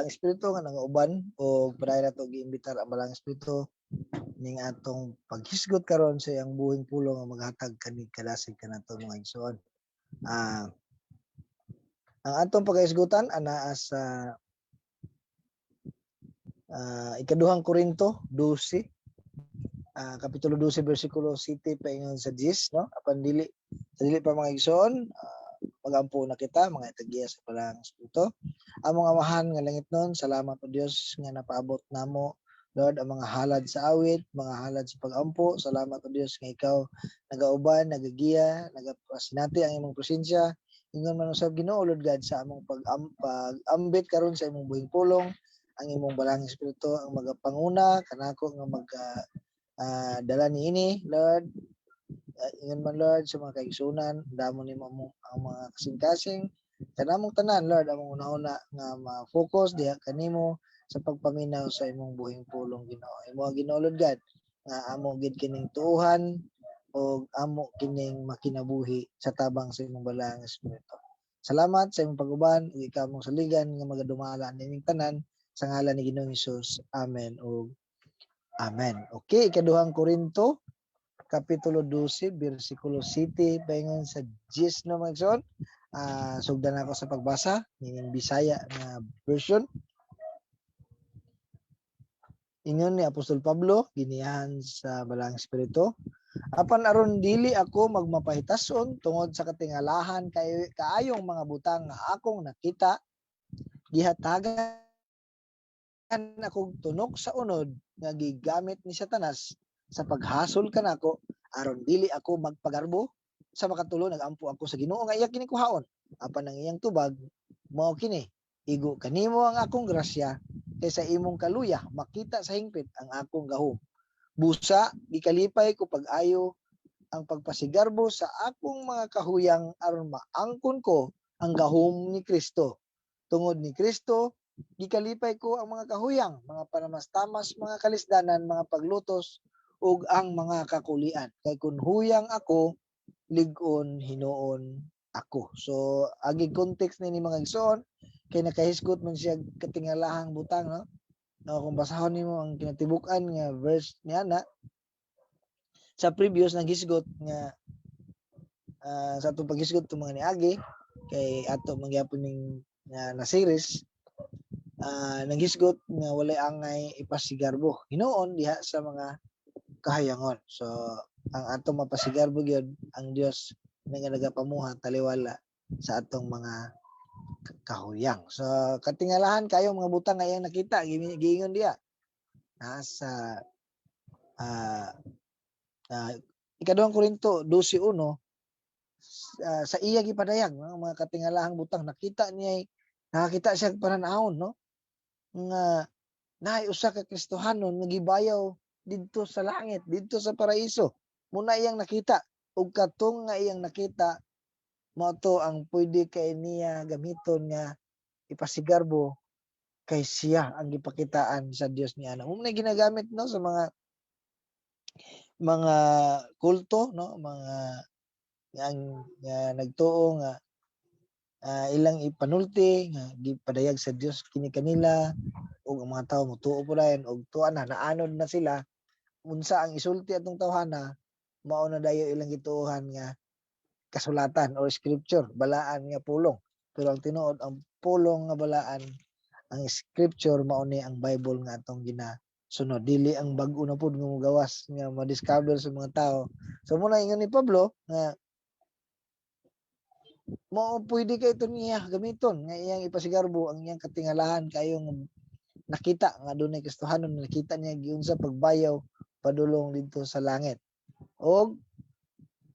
Espiritu nga nangauban o padayon nato giimbitar ang Balaang Espiritu ning atong paghisgot karon sa iyang buhing pulong nga maghatag kanig kadasig kanato, mga igsoon. Ang atong paghisgutan anaa sa Ikaduhang Korinto 12, kapitulo 12 bersikulo 7 paingon sa 10, no? Apan dili sa dili pa, mga igsoon, magampo na kita, mga itagiya sa Balaang Espiritu. Among Amahan nga langitnon, salamat o Dios nga napaabot namo, Lord, ang mga halad sa awit, mga halad sa pagampo. Salamat o Dios nga ikaw nagauban, nagagiya, nagapasinati ang imong presensya. Ingon man usab, Ginoo Lord God, sa among pag-ambit karon sa imong buhing pulong, ang imong Balaang Espiritu ang magapanguna kanako nga mag dala niini, Lord. Ingon man, Lord, sa mga kaigsunan, damo nimo ang mga kasing-kasing kanamong tanan, Lord, among una-una nga ma-focus diha kanimo sa pagpaminaw sa imong buhing pulong, Ginoo. Imo, Ginoo Lord God, nga amo gid kining tuuhan o amo kining makinabuhi sa tabang sa imong Balaang Espiritu. Salamat sa imong pag-uban ug ikaw among saligan nga magadumala nining tanan sa ngalan ni Ginoong Hesus. Amen ug amen. Okay, Ikaduhang Korinto kapitulo 12 bersikulo 7 paingon sa 10, no, mga igsoon. Sugdan ako sa pagbasa nining Bisaya nga version. Ingon ni Apostol Pablo, giniyahan sa Balaang Espiritu, "Apan aron dili ako magmapahitason tungod sa katingalahan kay kaayong mga butang nga akong nakita, gihatagan akong tunok sa unod nga gigamit ni Satanas sa paghasol kanako aron dili ako magpagarbo. Sa makatulo, nagampo ako sa Ginoo nga iya kini kuhaon. Apan ang iyang tubag mao kini: 'Igo kanimo ang akong grasya, kay sa imong kaluya makita sa hingpit ang akong gahom.' Busa gikalipay ko pag-ayo ang pagpasigarbo sa akong mga kahuyang aron maangkon ko ang gahom ni Kristo. Tungod ni Kristo, gikalipay ko ang mga kahuyang, mga panamastamas, mga kalisdanan, mga paglutos ug ang mga kakulian. Kay kun huyang ako, lig-on hinuon ako." So agi context ni mga igsoon kay nakahisgot man siya katingalahang butang, no? No, kung basahon nimo ang kinatibuk-an nga verse niya na sa previous, naghisgot nga sa atong paghisgot itong mga niagi kay ato mangyapon ning nga na series, naghisgot nga walay angay ipasigarbo hinuon diha sa mga kahayangon. So ang atong mapasigarbo gyud ang Dios nga nagapamuhat taliwala sa atong mga kahuyang. So katingalahan kayo mga butang nga iyang nakita, giingon diha nasa Ikaduhang Korinto 12:1, sa iya gipadayag, no, mga katingalahang butang nakita niya, nakakita siya pananawon, no, nga naay usa ka Kristohanon nga gibayaw didto sa langit, didto sa paraiso. Muna iyang nakita ug katong nga iyang nakita mao to ang pwede kay niya gamiton nga ipasigarbo kay siya ang gipakitaan sa Dios niya. Mao na ginagamit, no, sa mga kulto, no, mga ang nga nagtuo nga ilang ipanulti nga gipadayag sa Dios kini kanila ug ang mga tawo motuo po dayon ug tuwa na naanod na sila unsa ang isulti atong tawhana, mao na dayo ilang gituohan nga kasulatan or scripture, balaan nga pulong. Pero ang tinuod, ang pulong nga balaan, ang scripture, mao ni ang Bible nga atong ginasunod, dili ang bag-o na pud nga mogawas nga ma-discover sa mga tao. So muna ingon ni Pablo nga mao pwede kay ito niya gamiton nga iyang ipasigarbo ang iyang katingalahan kayong nakita nga dunay Kristohanon na nakita niya giunsa pagbayaw padulong didto sa langit. Og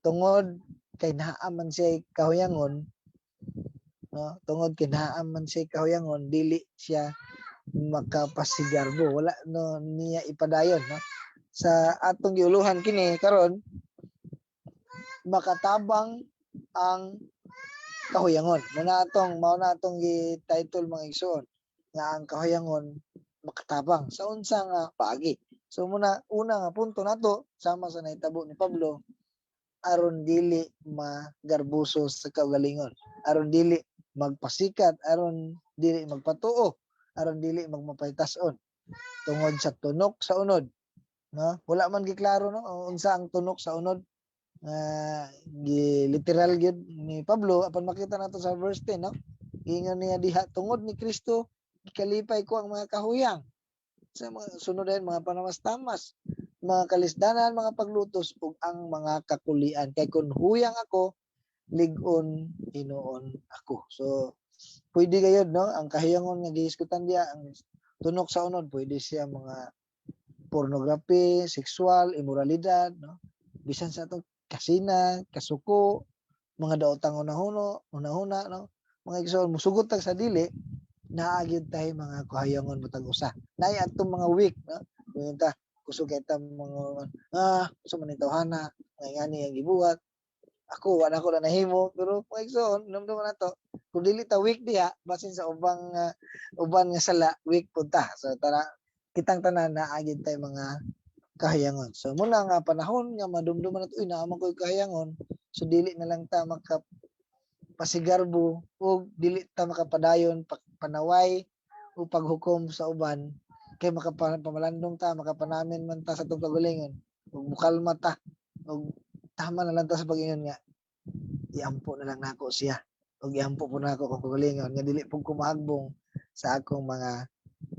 tungod kay naa man siya kahuyangon, no, tungod kay naa man siya kahuyangon, dili siya makapasigarbo, wala no niya ipadayon, no? Sa atong giuluhan kini karon, makatabang ang kahuyangon. Mao na atong gi-title, mga igsoon, nga ang kahuyangon makatabang sa unsa nga paagi. So muna una nga punto nato, sama sa nahitabo ni Pablo, aron dili magarbuso sa kaugalingon, aron dili magpasikat, aron dili magpatuo. aron dili magmapaitas-on tungod sa tunok sa unod, no? Wala man giklaro, no, unsa ang tunok sa unod nga gi literal gyud ni Pablo, apan makita nato sa verse 10, no? Giingon niya diha, "Tungod ni Kristo gikalipay ko ang mga kahuyang," sa mga sunod din, mga panamas-tamas, mga kalisdanan, mga paglutos ug ang mga kakulian, kay kun huyang ako, lig-on hinuon ako. So pwede gayud, no, ang kahiyangon nga gihisgutan diya, ang tunok sa unod, pwede siya mga pornography, sexual immoralidad, no, bisan sa atong kasina, kasuko, mga daotang hunahuna hunahuna, no? Mga igsoon, musugot tag sa dili, naa gyud tay mga kahayangon matag usa. Naay atong mga weak, no? Ingon ta, kusog kay ta mga unsa man ning tawhana, nga ingani ang gibuhat. Ako, wala ko na nahimo, pero mga igsoon, namdaman nato, kung dili ta weak diha, basin sa ubang uban nga sala, weak pud ta. So tara, kitang tanan naa gyud tay mga kahayangon. So muna nga panahon nga madumduman nato, uy, naa man ko'y kahayangon, so dili na lang ta maka pasigarbo o dili ta makapadayon panaway o paghukom sa uban, kay makapamalandong ta, makapanamin man ta sa atong kaugalingon ug mukalma ta ug tama na lang ta sa pag-ingon nga iampo na lang nako siya ug iampo po nako akong kaugalingon nga dili pud ko mahagbong sa akong mga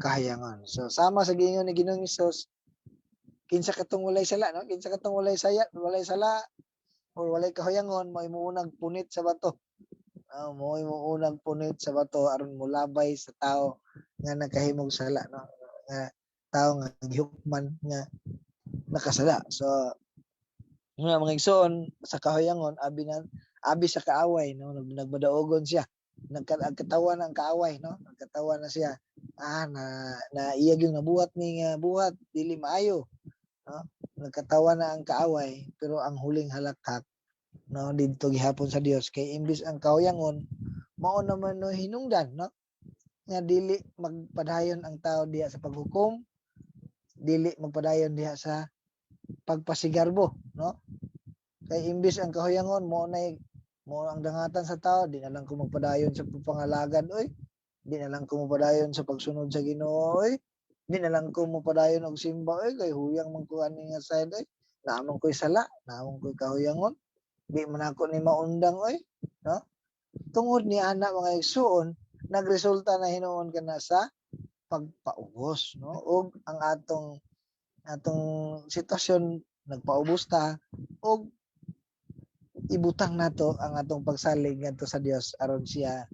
kahayangon. So sama sa giingon ni Ginoong Hesus, kinsa katong walay sala, no? Kinsa katong walay saya, walay sala or walay kahuyangon, mo'y muunang punit sa bato. Mo'y muunang punit sa bato aron molabay sa tao nga nakahimog sala, no? Nga tao nga gihukman nga nakasala. So nga mga igsoon, sa kahuyangon, abi na abi sa kaaway, no, nagmadaogon siya. Nagkatawa ang kaaway, no? Nagkatawa na siya. Ah, na na iya yung nabuhat ni nga buhat dili maayo, no? Nagkatawa na ang kaaway, pero ang huling halakhak, no, didto gihapon sa Dios, kay imbis ang kahuyangon mao naman, no, hinungdan, no, nga dili magpadayon ang tao diha sa paghukom, dili magpadayon diha sa pagpasigarbo, no? Kay imbis ang kahuyangon mo nay mo ang dangatan sa tao, di na lang ko magpadayon sa pagpangalagad oy, di na lang ko mopadayon sa pagsunod sa Ginoo oy, di na lang ko mopadayon og simba oy, kay huyang man ko ani nga side oy, naa man ko'y sala, naa man ko'y kahuyangon, di man ako ni maundang oy, no? Tungod ni ana, mga igsuon, nagresulta na hinuon kana sa pagpaubos, no? Ug ang atong atong sitwasyon nagpaubos ta og ibutang nato ang atong pagsalig ngadto sa Dios aron siya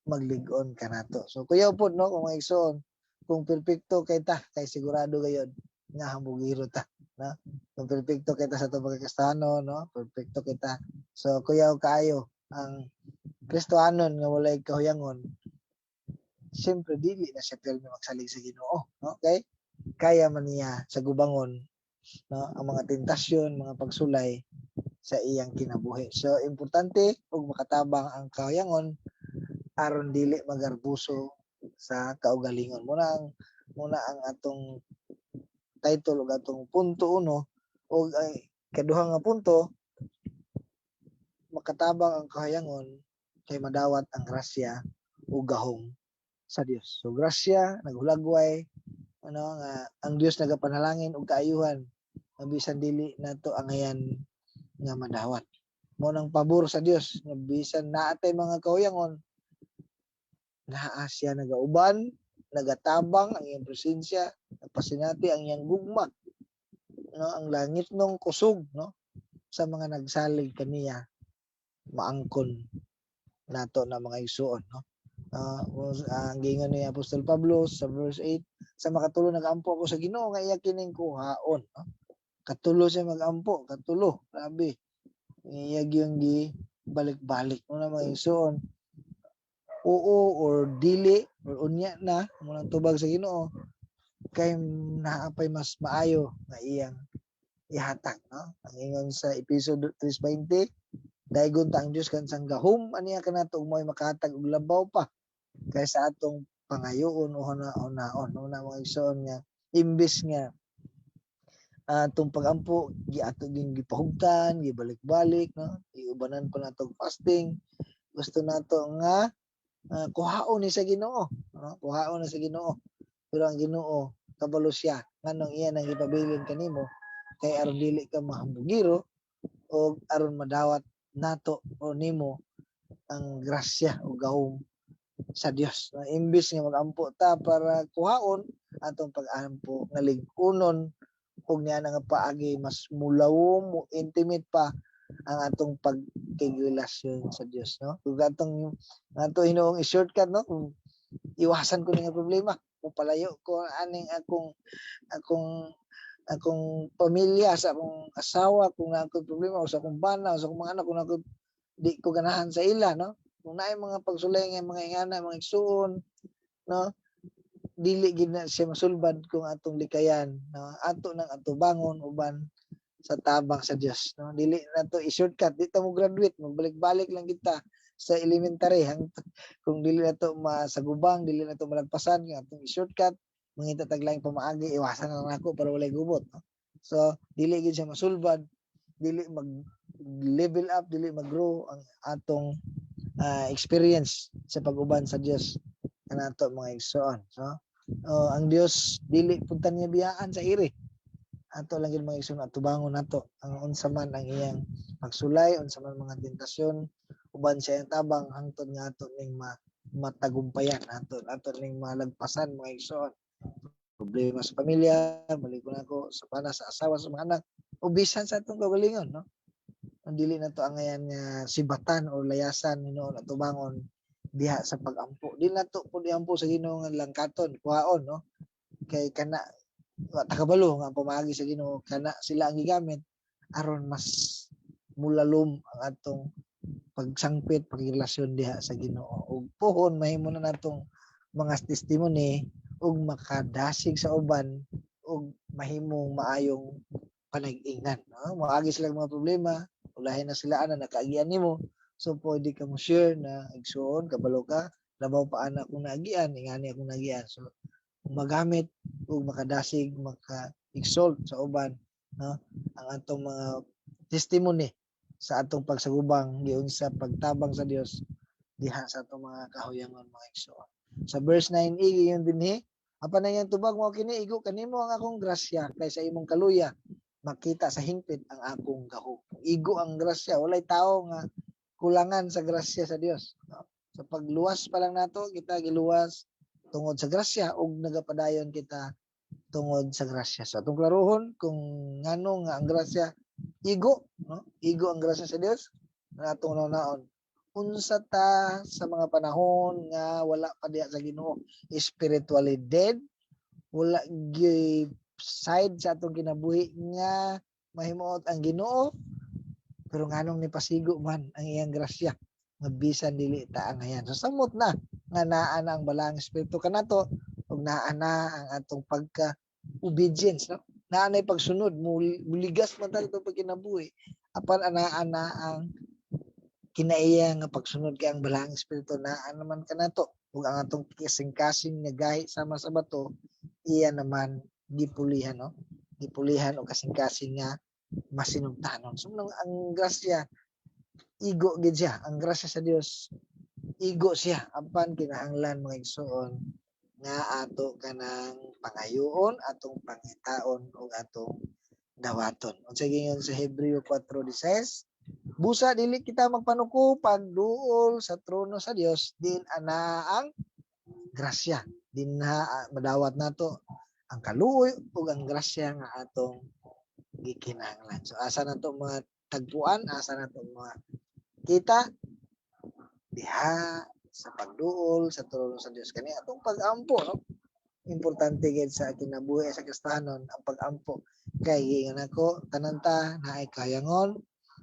maglig-on kanato. So kuyaw pod, no, kung mga igsoon, kung perpekto kay ta, kay sigurado gayod nga hambugiro ta, no? Kung perpekto kita sa atong pagkakristiyano, no, perpekto kita. So kuyaw kaayo ang Kristohanon nga walay kahuyangon. Siyempre dili na siya pirmi magsalig sa Ginoo, no? Okay? Kaya man niya sa gubangon, no, ang mga tentasyon, mga pagsulay sa iyang kinabuhi. So importante ug makatabang ang kahuyangon aron dili magarbuso sa kaugalingon. Muna ang atong title ug atong punto uno. Ug ay kaduha nga punto, makatabang ang kahuyangon kay madawat ang grasya ug gahom sa Dios. So grasya naghulagway, ano, nga ang Dios nagapanalangin og kaayuhan nga bisan dili nato angayan nga madawat. Mo nang pabor sa Dios nga bisan naa tay mga kahuyangon, naa siya nagauban, nagatabang ang iyang presensya, nagpasinati ang iyang gugma, no, ang langit nung kusog, no, sa mga nagsalig kaniya, maangkon nato na, mga igsuon, no? Ang giingon ni Apostol Pablo sa verse 8, sa makatulo nagampo ako sa Ginoo nga iya kining kuhaon, no? Katulo siya magampo, katulo, grabe. Iya gyud gi balik-balik mo na, mga igsuon. Oo or dili or unya na mo nang tubag sa Ginoo, kay naa pay mas maayo nga iyang ihatag, no? Ang ingon sa Episo 3:20, daygon ta ang Dios kansang gahom aniya kanato ug mo'y makahatag og labaw pa kaysa atong pangayoon o huna-hunaon. No na, mga igsoon, nga imbis nga atong pagampo giato ging gipahugtan, gibalik-balik, no, iubanan pa nato og fasting, gusto nato nga Kuhaon ni sa Ginoo, no? Kuhaon na sa Ginoo. Pero ang Ginoo kabalo siya nganong iya nang gipabilin kanimo, kay aron dili ka mahambugiro o aron madawat nato o nimo ang grasya o gahom sa Dios. Na imbis nga magampo ta para kuhaon, atong pag-ampo nga lig-unon ug niya nga paagi mas mulawom mo intimate pa ang atong pagkigrelasyon sa Dios, no? Kung atong ato hinuong i-shortcut, no, kung iwasan ko ni nga problema, kung palayo ko aning akong akong akong pamilya sa akong asawa kung naa ako'y problema, o sa akong bana o sa akong mga anak kung ako di ko ganahan sa ila, no? Kung naay mga pagsulay nga mga ingana, mga igsuon, no, dili gid na siya masulbad kung atong likayan, no? Ato nang atubangon uban sa tabang sa Dios, no? Dili na to i-shortcut, di ta mo graduate, magbalik-balik lang kita sa elementary hang kung dili na to masagubang, dili na to malagpasan kung atong i-shortcut, mangita tag laing pamaagi, iwasan na lang nako para walay gubot, no? So dili gid siya masulbad, dili mag level up, dili mag-grow ang atong experience sa pag-uban sa Dios kanato, mga igsoon. So ang Dios dili pud ta niya biyaan sa iri. Ato lang gyud, mga igsoon, atubangon nato ang unsa man ang iyang pagsulay, unsa man mga tentasyon, uban sa iyang tabang hangtod nga ato ning matagumpayan, ato ato ning malagpasan, mga igsoon. Problema sa pamilya, balik ko nako sa pana, sa asawa, sa mga anak, o bisan sa atong kaugalingon, no? Ang dili na to angayan nga sibatan o layasan hinuon atubangon diha sa pag-ampo. Di na to pud iampo sa Ginoo nga langkaton, kuhaon, no? Kay kana wa ta kabalo nga ang pamaagi sa Ginoo kana sila ang gigamit aron mas mulalom ang atong pagsangpit, pakirelasyon diha sa Ginoo. Ug puhon mahimo na natong mga testimony ug makadasig sa uban ug mahimong maayong panag-ingnan, no? Moagi sila mga problema, ulahin na sila ana nakaagian nimo. So pwede ka mo share na, "Igsuon, kabalo ka, labaw pa ana akong naagian, ingani akong naagian." So magamit ug makadasig, maka-exalt sa uban, no, ang atong mga testimony sa atong pagsagubang giunsa pagtabang sa Dios diha sa atong mga kahuyangon, mga igsoon. Sa verse 9a giyon dinhi, apan ang iyang tubag mao kini, "Igo kanimo ang akong grasya, kay sa imong kaluya makita sa hingpit ang akong gahom." Igo ang grasya, walay tao nga kulangan sa grasya sa Dios, no? Sa pagluwas pa lang nato, kita giluwas tungod sa grasya ug nagapadayon kita tungod sa grasya. So atong klarohon kung ngano nga ang grasya igo, no? Igo ang grasya sa Dios na atong naon unsa ta sa mga panahon nga wala pa diha sa Ginoo, spiritually dead, wala gyuy side sa atong kinabuhi nga mahimuot ang Ginoo. Pero nganong nipasigo man ang iyang grasya nga bisan dili ta angayan? So samot na nga naa na ang Balaang Espiritu kanato ug naa na ang atong pagka obedience, no? Naa nay pagsunod, muligas man ta itong pagkinabuhi, apan anaa na ang kinaiya nga pagsunod kay ang Balaang Espiritu naa naman kanato ug ang atong kasing-kasing nga gahi sama sa bato iya naman gipulihan, no? Gipulihan og kasing-kasing nga masinugtanon. So nang ang grasya igo gid siya, ang grasya sa Dios igo siya, apan kinahanglan, mga igsoon, nga ato kanang pangayoon, atong pangitaon ug atong dawaton. Unsa giingon sa Hebreo 4:16? "Busa dili kita magpanuko pagduol sa trono sa Dios, din ana ang grasya." Dinha madawat nato ang kaluoy ug ang grasya nga atong gikinahanglan. So asa nato mga tagpuan, asa nato mga kita? Diha sa pagduol sa trono sa Dios, kani atong pag-ampo, no? Importante gid sa kinabuhi sa Kristohanon ang pag-ampo kay giingon ako, tanan ta naay kayangon,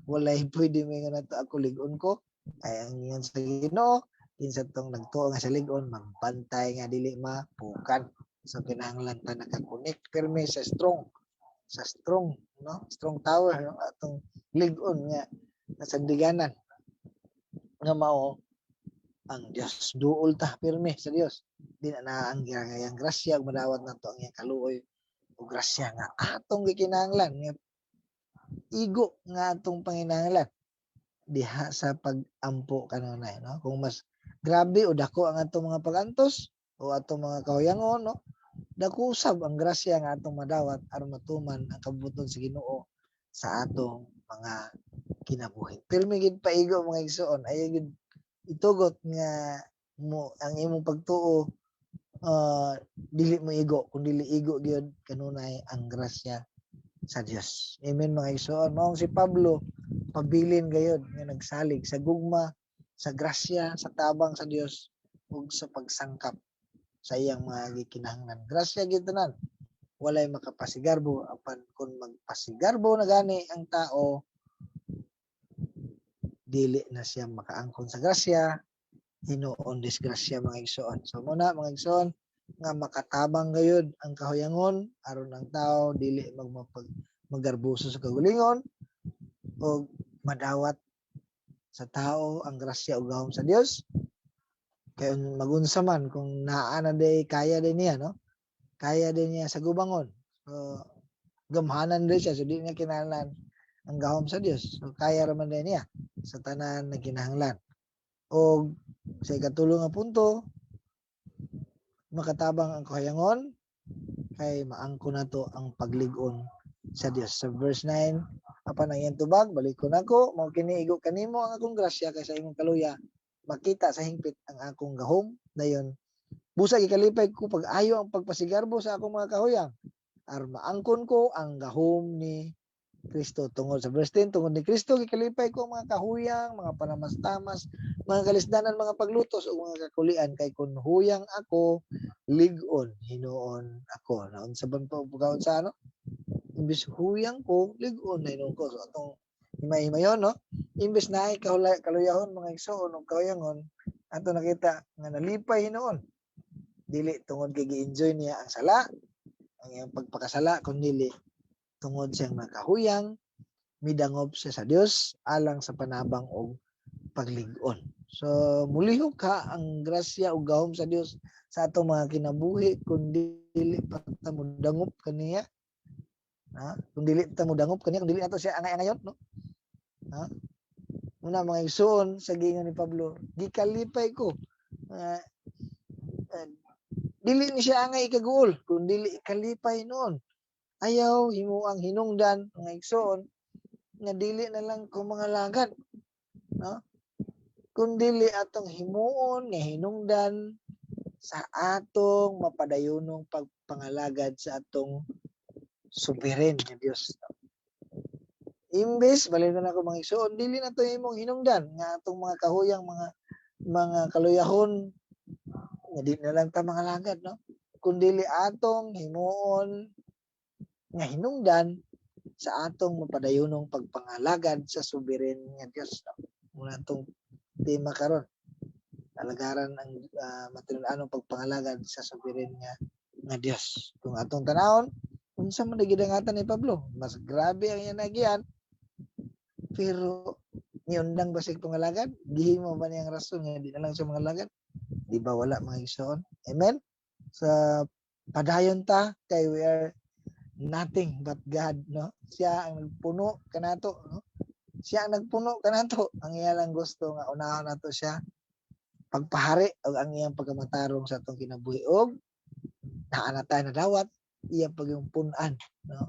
walay pwede moingon nato, "Ako lig-on ko." Ay ang ingon sa Ginoo, kinsa tong nagtuo nga sa lig-on magbantay nga dili mapukan. So kinahanglan ta naka-connect pirmi sa strong, no, strong tower, no, atong lig-on nga nasandiganan nga mao ang Dios. Duol ta pirmi sa Dios, di na na ang iyang grasya ug madawat nato ang iyang kaluoy ug grasya nga atong gikinahanglan, nga igo nga atong panginahanglan diha sa pag-ampo kanunay, no? Kung mas Grabe o dako ang atong mga pagantos o atong mga kahuyangon, no? Dako usab ang grasya nga atong madawat aron matuman ang kabubut-on sa Ginoo sa atong mga kinabuhi. Pirmi gid paigo, mga igsoon, ayaw gid itugot nga mo ang imong pagtuo dili mo igo, kun dili igo gyud kanunay ang grasya sa Dios. Amen, mga igsoon. Maong si Pablo pabilin gayod nga nagsalig sa gugma, sa grasya, sa tabang sa Dios ug sa pagsangkap sa iyang mga gikinahanglan. Grasya gyud tanan. Walay makapasigarbo, apan kung magpasigarbo na gani ang tao, dili na siya makaangkon sa grasya, hinuon disgrasya, mga igsoon. So muna, mga igsoon, nga makatabang gayud ang kahuyangon aron ang tao dili magmapag magarbuso sa kagulingon o madawat sa tao ang grasya ug gahom sa Dios. Kay magunsa man kung naa na day, kaya din niya, no? Kaya din niya sa gubangon. So gamhanan din siya, so di niya kinahanglan ang gahom sa Dios. So kaya ra man din niya sa tanan na kinahanglan. O sa ikatulo nga punto, makatabang ang kahuyangon kay maangko nato ang paglig-on sa Dios. Sa verse 9, apan ang iyang tubag, balikon ako, mao kini, igo kanimo ang akong grasya, kay sa imong kaluya makita sa hingpit ang akong gahom. Dayon busa gikalipay ko pag-ayo ang pagpasigarbo sa akong mga kahuyang aron maangkon ko ang gahom ni Kristo. Tungod sa verse 10, tungod ni Kristo gikalipay ko ang mga kahuyang, mga panamastamas, mga kalisdanan, mga paglutos ug mga kakulian, kay kun huyang ako, lig-on hinuon ako. Naunsa man po pagkaon sa ano? Imbes huyang ko, lig-on na hinuon ko. So atong himay-himayon, no? Imbes na ay kaluyahon, mga igsoon, ug kahuyangon, ato nakita nga nalipay hinuon. Dili tungod kay gi-enjoy niya ang sala, ang iyang pagpakasala, kundi tungod siyang nakahuyang, midangop siya sa Dios alang sa panabang og paglig-on. So mulihok ka ang grasya ug gahom sa Dios sa atong mga kinabuhi kung dili pa ta modangop kaniya. Ha? Kung dili ta modangop kaniya, kung dili nato siya angay-angayon, no? Ha? Una, mga igsoon, sa giingon ni Pablo, gikalipay ko. Dili ni siya angay ikaguol, kung dili ikalipay noon. Ayaw himo ang hinungdan, mga igsoon, nga dili na lang ko mga lagad, no? Kung dili atong himuon nga hinungdan sa atong mapadayonong pagpangalagad sa atong sovereign nga Dios. Imbes, balik na ako, mga igsoon, dili na to imong hinungdan nga atong mga kahuyang, mga kaluyahon, nga di na lang ta mga lagad, no? Kun dili atong himuon nga hinungdan sa atong mapadayonong pagpangalagad sa sovereign nga Dios, no? Muna atong tema karon. Alagaran ang matinud-anong pagpangalagad sa sovereign nga Dios. Kung atong tanawon, unsa man gidangatan ni Pablo? Mas grabe ang iyang nagian. Pero niundang ba siya pangalagad? Gihimo ba niyang rason nga di na lang siya mangalagad? Di ba wala, mga igsoon? Amen? Sa padayon ta kay we are nothing but God, no? Siya ang nagpuno kanato, no? Siya ang nagpuno kanato. Ang iya lang gusto nga unahon nato siya pagpahari og ang iyang pagkamatarong sa atong kinabuhi og naa na tayo nadawat iya pagyung pun-an, no?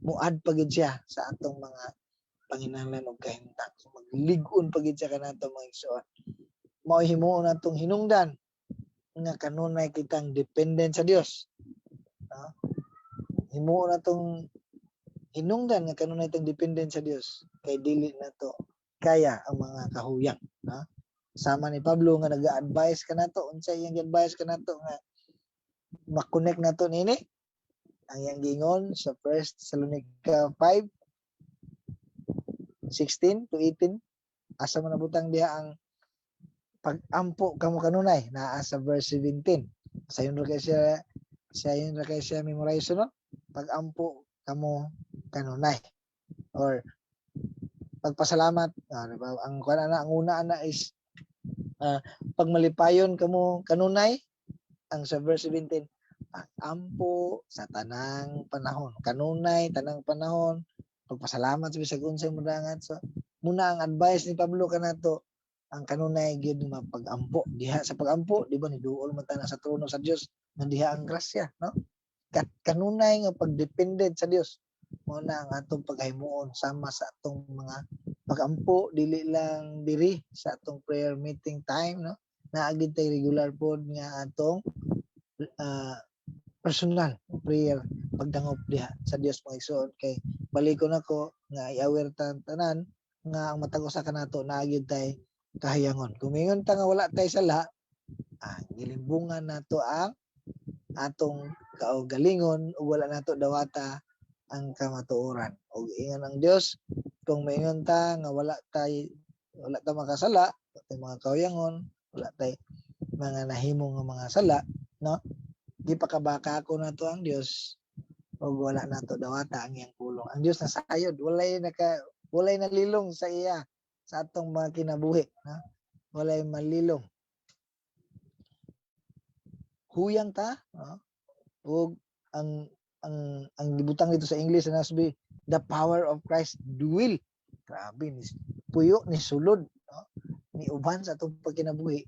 Muad pa gid siya sa atong mga panginahanglan og kahimtang. So maglig-on pa gid siya kanato, mga igsoon. Mao himuon natong hinungdan nga kanunay kitang dependent sa Dios. No? Himuon natong hinungdan nga kanunay kitang dependent sa Dios kay dili nato kaya ang mga kahuyang, no? Sama ni Pablo nga nag-advise kanato, unsa iyang gi-advise kanato nga makonect nato nini? Ang iyang giingon sa 1 Thessalonica 5:16 to 18, asa man nabutang diha ang pag-ampo kamo kanunay? Naa sa verse 17. Sayon ra kay siya memorize, no? Pag-ampo kamo kanunay or pagpasalamat, diba? Ang kuan ana, ang una ana is pagmalipayon kamo kanunay. Ang sa verse 17, pag-ampo sa tanang panahon. Kanunay, tanang panahon, pagpasalamat sa bisag unsay modangat. So muna ang advice ni Pablo kanato. Ang kanunay gyud nga pag-ampo. Diha sa pag-ampo, di ba, ni duol man ta na sa trono sa Dios nga diha ang grasya, no? Kanunay nga pagdepende sa Dios mao na ang atong paghimuon sama sa atong mga pag-ampo, dili lang diri sa atong prayer meeting time, no? Naa gyud tay regular pod nga atong personal prayer, pagdangop diha sa Dios, mga igsoon, kay balikon ako nga i-aware ta tanan nga ang matag usa kanato naa gyud tay kahayangon. Kung mingon ta nga wala tay sala, gilimbungan nato ang atong kaugalingon ug wala nato dawata ang kamatuoran. Ug ingon ang Dios, kung maingon ta nga wala ta makasala, wala tay mga kahuyangon, wala tay mga nahimo nga mga sala, no? Gipakabaka ko nato ang Dios ug wala nato dawata ang iyang pulong. Ang Dios nasayod, walay nalilong sa iya sa atong mga kinabuhi, no? Walay malilong. Huyang ta, no? Ug ang gibutang dito sa English na sabi, "The power of Christ dwell." Grabe ni puyo ni sulod, no? Ni uban sa atong pagkinabuhi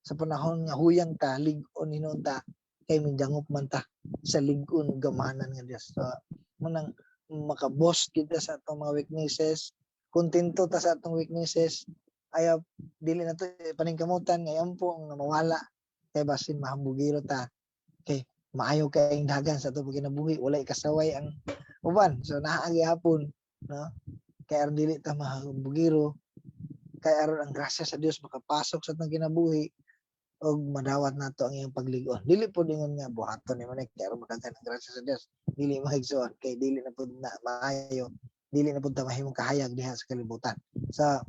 sa panahon nga huyang ta, lig-on hinuon ta kay midangop man ta sa lig-on gamahanan nga Dios. So munang makaboast kita sa atong mga weaknesses, kontento ta sa atong weaknesses, ayaw dili na to paningkamutan nga ampo nga mawala kay basin mahambugiro ta kay maayo kay dagan sa atong pagkinabuhi, walay kasaway ang uban. So naa gihapon, no, kay aron dili ta mahambugiro, kay aron ang grasya sa Dios makapasok sa atong kinabuhi ug madawat nato ang iyang paglig-on. Dili pod ingon nga buhaton nimo ni kay aron makadaghan ang grasya sa Dios. Dili, mga igsoon, kay dili na pud na maayo, dili na pud ta mahimong kahayag diha sa kalibutan. Sa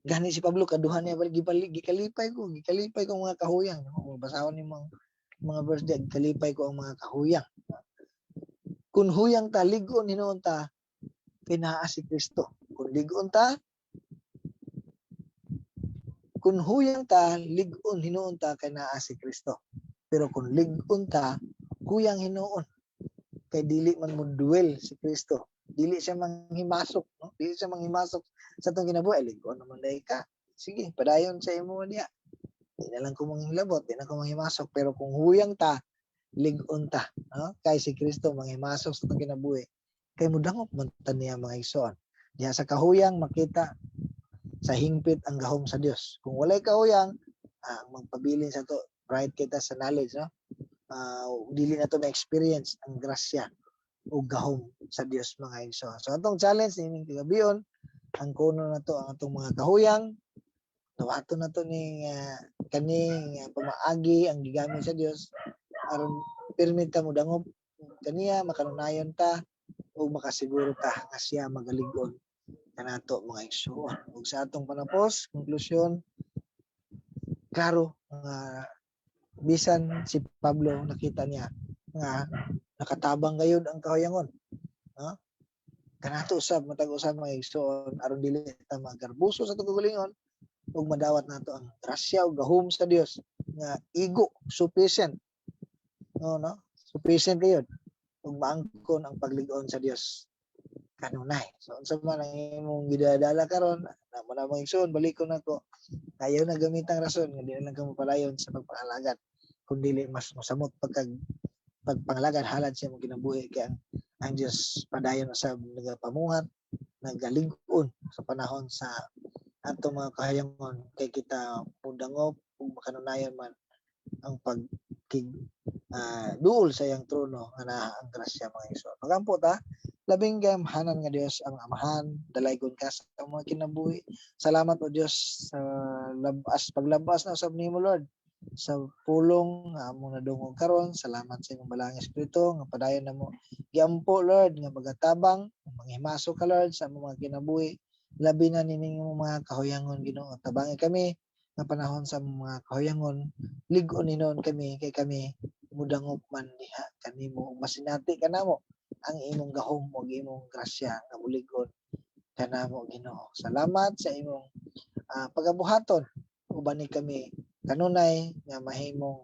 gani si Pablo kaduha niya balik gibalik, "Gikalipay ko ang mga kahuyang," no? Kung basahon ni mga verse diyan, "Gikalipay ko ang mga kahuyang." Kung huyang ta, lig-on hinuon ta kay naa si Kristo. Kung lig-on ta, kung huyang ta, lig-on hinuon ta kay naa si Kristo. Pero kung lig-on ta, huyang hinuon kay dili man mo dwell si Kristo. Dili siya manghimasok, no? Dili siya manghimasok sa atong kinabuhi. Lig-on naman diay ka. Sige, padayon sa imo diya. Di na lang ko manghilabot, di na ko manghimasok. Pero kung huyang ta, lig-on ta, no? Kay si Kristo manghimasok sa atong kinabuhi. Kay mudangop man ta niya, mga igsoon. Diha sa kahuyang makita sa hingpit ang gahom sa Dios. Kung walay kahuyang, magpabilin sa to, right kita sa knowledge, no? Dili na to ma-experience ang grasya o gahom sa Dios, mga igsoon. So atong challenge nining kagabion, ang kuno na to ang atong mga kahuyang, dawaton na to ning kaning pamaagi ang gigamit sa Dios aron pirmi ta mo dangop kaniya, makanunayon ta ug makasiguro ta nga siya magalig-on kanato, mga igsoon. Ug sa atong panapos, konklusyon, klaro nga bisan si Pablo nakita niya nga nakatabang gayud ang kahuyangon, no? Kanato usab matag usab, mga igsoon, aron dili ta magarbuso sa atong kaugalingon ug madawat nato ang grasya ug gahom sa Dios nga igo, sufficient, no, sufficient gayud ug maangkon ang paglig-on sa Dios kanunay. So unsa man ang imong gidadala karon na mo na, mga igsoon, balikon nako, ayaw na gamitang rason nga di na lang ka mopalayon sa pagpangalagad kun dili mas mosamot pagkag pagpangalagad halad sa imong kinabuhi, kay ang Dios padayon usab nagapamuhat, nagalig-on sa panahon sa atong mga kahayangon kay kita mudangop ug makanunayon man ang pagkig duol sa iyang trono nga naa ang grasya, mga igsoon. Magampo ta. Labing gamhanan nga Dios, ang Amahan, dalaygon ka sa mga kinabuhi. Salamat, o Dios, sa labas paglabas na usab nimo, Lord, sa pulong nga among nadungog karon. Salamat sa imong Balaang Espiritu nga padayon namo giampo, Lord, nga magatabang, manghimasok ka, Lord, sa among mga kinabuhi, labi na nining imong mga kahuyangon. Ginoo, tabangi kami nga panahon sa among mga kahuyangon, lig-on hinuon kami kay kami mudangop man diha kanimo, masinati kanamo ang imong gahom ug imong grasya nga mulig-on kanamo, Ginoo. Salamat sa imong pagabuhaton uban ni kami kanunay nga mahimong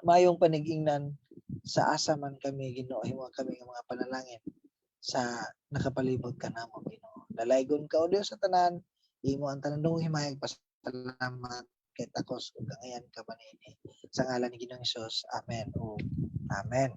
mayong panig-ingnan sa asa man kami, Ginoo. Himo kami nga mga panalangin sa nakapalibot kanamo, Ginoo. Dalaygon ka, o Dios, sa tanan. Imo ang tanan dungog, himay, pasalamat kay takos ug kangayan ka niini sa ngalan ni Ginoong Hesus. Amen. O amen.